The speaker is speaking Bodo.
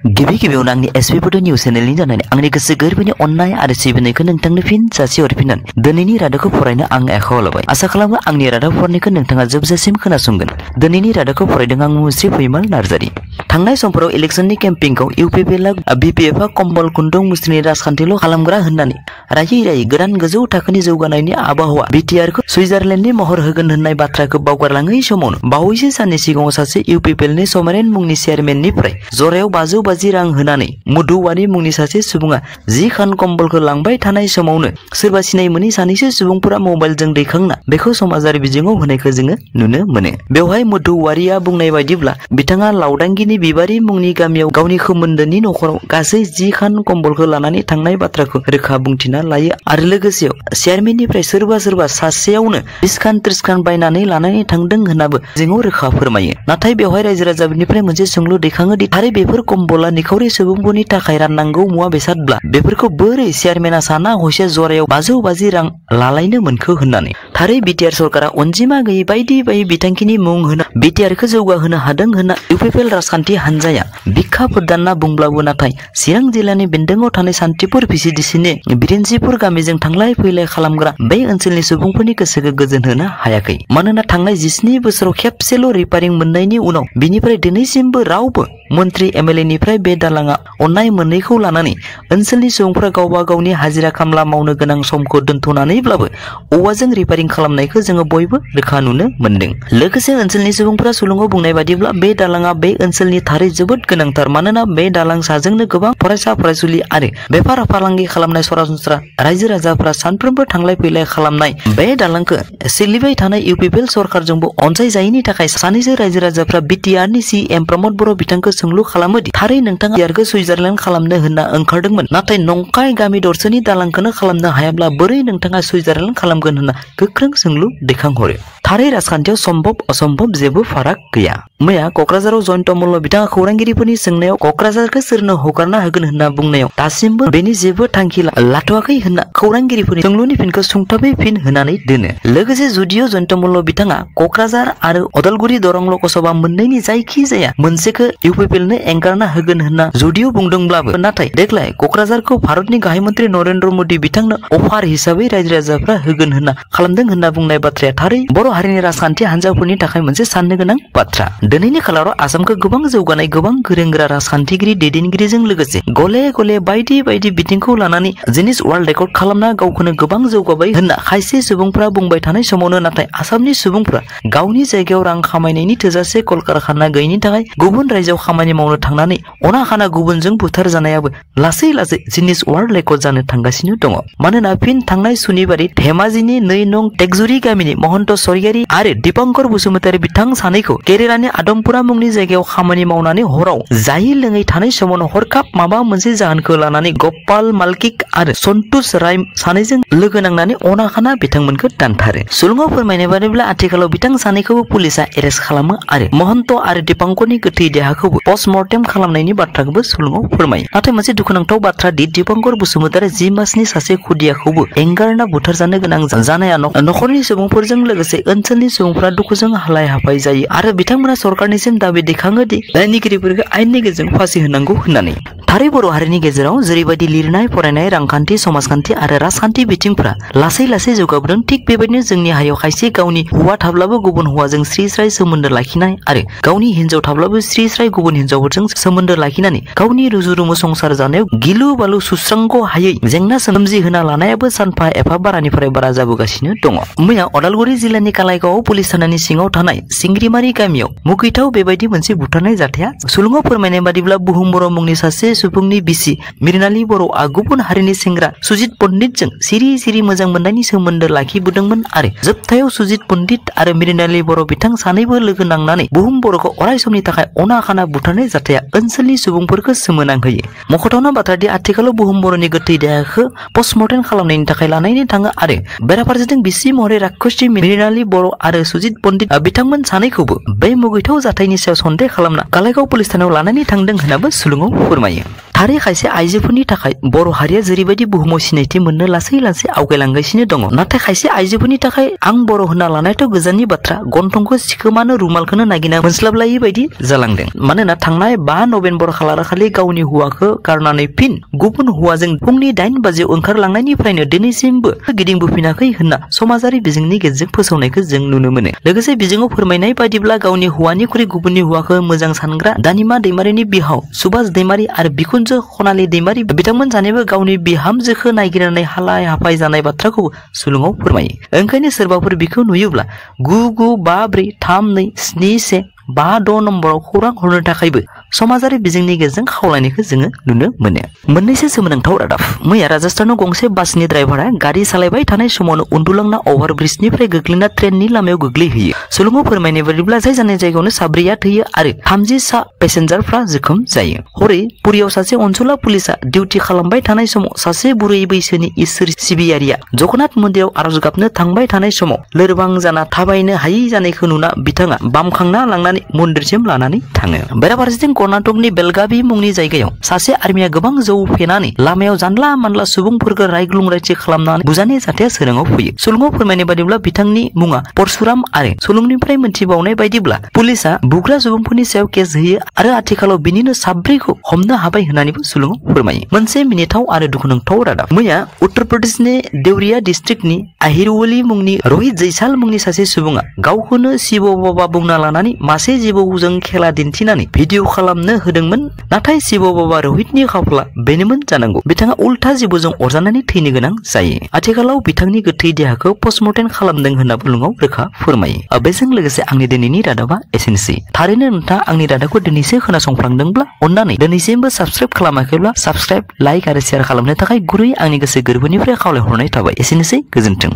गिबि गिबियावनो आंनि एसपि फट' निउस चेनेलनि जानानै आंनि गोसो गोरबोनि अननाय आरो सिबिनायखौ नोंथांनो फिन जासिहरफिननानै दिनैनि रादाबखौ फरायनो आं आखायाव लाबाय। आसा खालामो आंनि रादाब फरायनायखौ नोंथाङा जोबजासिम खोनासंगोन। दिनैनि रादाबखौ फरायदों आं मुस्रि फैमाल नार्जारि। थांनाय समफोराव इलेक्शननि केम्पिंखौ बिपिएफआ कम्बल खुन्दुं मुस्रिनि राजखान्थिल' खालामग्रा होननानै रायै रायै गोदान गोजौ थाखोनि जौगानायनि आबहावा बिटिआरखौ सुइजारलेण्डनि महर होगोन होननाय बाथ्राखौ बावगारलाङै समावनो बावैसो साननि सिगाङाव सासे इउपिपिएलनि समरेन मुंनि चेयारमेननिफ्राय जरायाव 550 रां होनानै मधुवारी मुंनि सासे सुबुङा 10 खान कम्बलखौ लांबाय थानाय समावनो सोरबा सिनाय मोनै सानैसो सुबुंफोरा मबाइलजों दैखांना बेखौ समाजारि बिजोङाव होनायखौ जोङो नुनो मोनो। बेवहाय मधुवारीया बुंनाय बायदिब्ला बिथाङा लावदांगिनि बिबारी मुंनि गामियाव गावनि खोमोन्दोनि नखराव गासै 10 खान कम्बलखौ लानानै थांनाय बाथ्राखौ रोखा बुंथिना लायो आरो लोगोसे चेयारमेननिफ्राय सोरबा सासेयावनो 20 खान 30 खान बायनानै लानानै थांदों होननाबो जोङो रोखा फोरमायो। नाथाय बेवहाय रायजो राजाफोरनिफ्राय मोनसे सोंलु दैखाङो दि थारै बेफोर कम्बला निखावरि सुबुंफोरनि थाखाय राननांगौ मुवा बेसादब्ला बेफोरखौ बोरै चेयारमेना साना हसे जरायाव 550 रां लालायनो मोनखो होननानै। थारै बिटिआर सरकारा अनजिमा गैयै बायदि बिथांखिनि मुं होना बिटिआरखौ जौगाहोनो हादों होनना इउपिपिएल राजखान्थि हान्जाया बिखा फोरदानना बुंब्लाबो नाथाय चिरां जिल्लानि बेन्दोङाव थानाय सान्तिपुर भिसिडिसिनि बिरेनसिपुर गामिजों थांलाय फैलाय खालामग्रा बे ओनसोलनि सुबुंफोरनि गोसोखौ गोजोन होनो हायाखै। मानोना थांनाय 17 बोसोराव खेबसेल' रिपारिं मोननायनि उनाव बिनिफ्राय दिनैसिमबो रावबो मन्त्रि एमएलए निफ्राय बे दालाङा अननाय मोननैखौ लानानै ओनसोलनि सुबुंफोरा गावबा गावनि हाजिरा खामला मावनो गोनां समखौ दोनथ'नानैब्लाबो औवाजों रिपारिं खालामनायखौ जोङो बयबो रोखा नुनो मोनदों। लोगोसे ओनसोलनि सुबुंफोरा सुलुङाव बुंनाय बायदिब्ला बे दालाङा बे ओनसोलनि थारै जोबोद गोनांथार। मानोना बे दालां साजोंनो गोबां फरायसा फरायसुलि आरो बेफार फालांगि खालामनाय सरासनस्रा रायजो राजाफोरा सानफ्रोमबो थांलाय फैलाय खालामनाय बे दालांखौ सोलिबाय थानाय इउपिपिएल सरकारजोंबो अनसायजायैनि थाखाय सानैसो रायजो राजाफोरा बिटिआरनि सीएम प्रमद बर' बिथांखौ सोंलु खालामो दि थारै नोंथाङा बिटिआरखौ सुइजारलेण्ड खालामनो होनना ओंखारदोंमोन नाथाय नंखाय गामि दरसेनि दालांखौनो खालामनो हायाब्ला बोरै नोंथाङा सुइजारलेण्ड खालामगोन होनना गोख्रों सोंलु दैखांहरो। थारै राजखान्थियाव सम्भब असम्भब जेबो फाराग गैया। मैया क'क्राझाराव जयन्त मल्ल बिथाङा खौरांगिरिफोरनि सोंनायाव क'क्राझारखौ सोरनो हगारना होगोन होनना बुंनायाव दासिमबो बेनि जेबो थांखि लाथ'वाखै होनना खौरांगिरिफोरनि सोंलुनि फिनखौ सुंथाबै फिन होनानै दोनो। लोगोसे जुदिअ जयन्त मल्ल बिथाङा क'क्राझार आरो अदालगुरि दरं लकसभा मोननैनि जायखि जाया मोनसेखौ इउपिपिएलनो एंगारना होगोन होनना जुदिअ बुंदोंब्लाबो नाथाय देग्लाय क'क्राझारखौ भारतनि गाहाय मन्त्रि नरेन्द्र मोदी बिथांनो अफार हिसाबै रायजो राजाफ्रा होगोन होनना खालामदों होनना बुंनाय बाथ्राया थारै बर' हारिनि राजखान्थि हान्जाफोरनि थाखाय मोनसे साननो गोनां बाथ्रा। दिनैनि खालाराव आसामखौ गोबां जौगानाय गोबां गोरों गोरा राजखान्थिगिरि दैदेनगिरिजों लोगोसे गले गले बायदि बिथिंखौ लानानै जिनिस वर्ल्ड रेकर्ड खालामना गावखौनो गोबां जौगाबाय होनना खायसे सुबुंफोरा बुंबाय थानाय समावनो नाथाय आसामनि सुबुंफोरा गावनि जायगायाव रां खामायनायनि थोजासे कलकारखाना गैयिनि थाखाय गुबुन रायजोआव खामानि मावनो थांनानै अनाखाना गुबुनजों बुथार जानायाबो लासै जिनिस वर्ल्ड रेकर्ड जानो थांगासिनो दङ। मानोना फिन थांनाय सुनिबारै धेमाजिनि 2 नं टेकजुरि गामिनि महन्त स्वरगियारि आरो दीपंकर बसुमतारी बिथां सानैखौ केरेलानि आदमपुरा मुंनि जायगायाव खामानि मावनानै हराव जायै लोङै थानाय समावनो हरखाब माबा मोनसे जाहोनखौ लानानै गपाल माल्किक आरो सन्तोष राय सानैजों लोगो नांनानै अनाखाना बिथांमोनखौ दानथारो। सुलुङाव फोरमायनाय बादिब्ला आथिखालाव बिथां सानैखौबो पुलिसा एरेस्ट खालामो आरो महन्त आरो दीपंकरनि गोथै देहाखौबो पस्टमर्टेम खालामनायनि बाथ्राखौबो सुलुङाव फोरमायो। नाथाय मोनसे दुखुनांथाव बाथ्रा दि दीपंकर बसुमतारी 10 मासनि सासे खुदियाखौबो एंगारना बुथारजानो गोनां जानाया नखरनि सुबुंफोरजों लोगोसे ओनसोलनि सुबुंफोरा दुखुजों हालाय हाफाय जायो आरो बिथांमोना सरकारनिसिम दाबि दैखाङो दि दायनिगिरिफोरखौ आयेननि गेजेरजों फासि होनांगौ होननानै। थारै बर' हारिनि गेजेराव जेरैबायदि लिरनाय फरायनाय रांखान्थि समाजखान्थि आरो राजखान्थि बिथिंफोरा लासै जौगाबोदों थिग बेबायदिनो जोंनि हारियाव खायसे गावनि हौवा थाब्लाबो गुबुन हौवाजों स्रि स्राय सोमोन्दो लाखिनाय आरो गावनि हिन्जाव थाब्लाबो स्रि स्राय गुबुन हिन्जावफोरजों सोमोन्दो लाखिनानै गावनि रुजु रुमु संसार जानायाव गिलु बालु सुस्रांग' हायै जेंना सोमजिहोना लानायाबो सानफा एफा बारानिफ्राय बारा जाबोगासिनो दङ। मैया अदालगुरि जिल्लानि कालाइगाव पुलिस थानानि सिङाव थानाय सिंग्रिमारि गामियाव मुगैथाव बेबायदि मोनसे बुथारनाय जाथाया सुलुङाव फोरमायनाय बादिब्ला बुहुम बर' मुंनि सासे सुबुंनि बिसि मिरनालि बर'आ गुबुन हारिनि सेंग्रा सुजित पण्डितजों सिरि मोजां मोननायनि सोमोन्दो लाखिबोदोंमोन आरो जोबथायाव सुजित पण्डित आरो मिरनालि बर' बिथां सानैबो लोगो नांनानै बुहुम बर'खौ अराय समनि थाखाय अनाखाना बुथारनाय जाथाया ओनसोलनि सुबुंफोरखौ सोमोनांहोयो। मख'थावना बाथ्रादि आथिखालाव बुहुम बर'नि गोथै देहाखौ पस्टमर्टेम खालामनायनि थाखाय लानायनि थाङो आरो बेराफारसेथिं बिसि महरै राक्षसी मिरनालि बर' आरो सुजित पण्डित बिथांमोन सानैखौबो बे मुगैथाव जाथायनि सायाव सन्देह खालामना कालाइगाव पुलिस थानायाव लानानै थांदों होननाबो सुलुङाव फोरमायो। थारै खायसे आइजोफोरनि थाखाय बर' हारिया जेरैबायदि बुहुमाव सिनायथि मोननो लासै लासै आवगायलांगासिनो दङ नाथाय खायसे आइजोफोरनि थाखाय आं बर' होनना लानायथ' गोजाननि बाथ्रा गन्थंखौ सिखोमानो रुमालखौनो नागिरना मोनस्लाबलायै बायदि जालांदों मानोना थांनाय 5 नभेम्बर खालारखालि गावनि हौवाखौ गारनानै फिन गुबुन हौवाजों फुंनि 8 बाजियाव ओंखारलांनायनिफ्रायनो दिनैसिमबो गिदिंबोफिनाखै होनना समाजारि बिजोंनि गेजेरजों फोसावनायखौ जों नुनो मोनो लोगोसे बिजोङाव फोरमायनाय बायदिब्ला गावनि हौवानिख्रुइ गुबुननि हौवाखौ मोजां सानग्रा दानिमा दैमारिनि बिहाव सुभाष दैमारि आरो बिखुनजो खनालि दैमारि बिथांमोन सानैबो गावनि बिहामजोखौ नागिरनानै हालाय हाफाय जानाय बाथ्राखौ सुलुङाव फोरमायो ओंखायनो सोरबाफोर बिखौ नुयोब्ला 9954377156 नम्बराव खौरां हरनो थाखायबो समाजारि बिजोंनि गेजेरजों खावलायनायखौ जोङो नुनो मोनो मोननैसो सोमोनांथाव रादाब मैया राजस्थानाव गंसे बासनि ड्राइभारा गारि सालायबाय थानाय समावनो उन्दुलांना अभारब्रिजनिफ्राय गोग्लैना ट्रेननि लामायाव गोग्लैहैयो सुलुङाव फोरमायनाय बायदिब्ला जाय जानाय जायगायावनो साब्रैया थैयो आरो 30 सा पेसेन्जारफ्रा जोखोम जायो हरै पुरियाव सासे अनसुला पुलिसा डिउटि खालामबाय थानाय समाव सासे बुरै बैसोनि इसोर सिबियारिया जगन्नाथ मन्दिराव आरज गाबनो थांबाय थानाय समाव लोरबां जाना थाबायनो हायै जानायखौ नुना बिथाङा बामखांना लांनानै मन्दिरसिम लानानै थाङो बेराफारसेथिं कर्नाटकनि बेलगावी मुंनि जायगायाव सासे आर्मिया गोबां जौ फेनानै लामायाव जानला मानला सुबुंफोरखौ रायग्लुं रायथि खालामनानै बुजानाय जाथाया सोराङाव फैयो सुलुङाव फोरमायनाय बायदिब्ला बिथांनि मुङा परशुराम आरो सुलुंनिफ्राय मोनथिबावनाय बायदिब्ला पुलिसा बुग्रा सुबुंफोरनि सायाव केस होयो आरो आथिखालाव बिनिनो साब्रैखौ हमनो हाबाय होननानैबो सुलुङाव फोरमायो मोनसे मिनिथाव आरो दुखुनांथाव रादाब मैया उत्तर प्रदेशनि देवरिया डिस्ट्रिक्टनि আহিरवली मुंनि रहित जैसाल मुंनि सासे सुबुङा गावखौनो शिव बाबा बुंना लानानै मासे जिबौजों खेला दिन्थिनानै भिडिअ खालामनो होदोंमोन नाथाय शिव बाबा रहितनि खाफाला बेनोमोन जानांगौ बिथाङा उल्था जिबौजों अरजानानै थैनो गोनां जायो आथिखालाव बिथांनि गोथै देहाखौ पस्टमर्टेम खालामदों होनना बुलुङाव रोखा फोरमायो बेजों लोगोसे आंनि दिनैनि रादाबा एसेनोसै थारैनो नोंथाङा आंनि रादाबखौ दिनैसो खोनासंफ्लांदोंब्ला अन्नानै दिनैसिमबो साबस्क्राइब खालामाखैब्ला साबस्क्राइब लाइक आरो शेयार खालामनो थाखाय गुरै आंनि गोसो गोरबोनिफ्राय खावलायहरनाय थाबाय एसेनोसै गोजोन्थों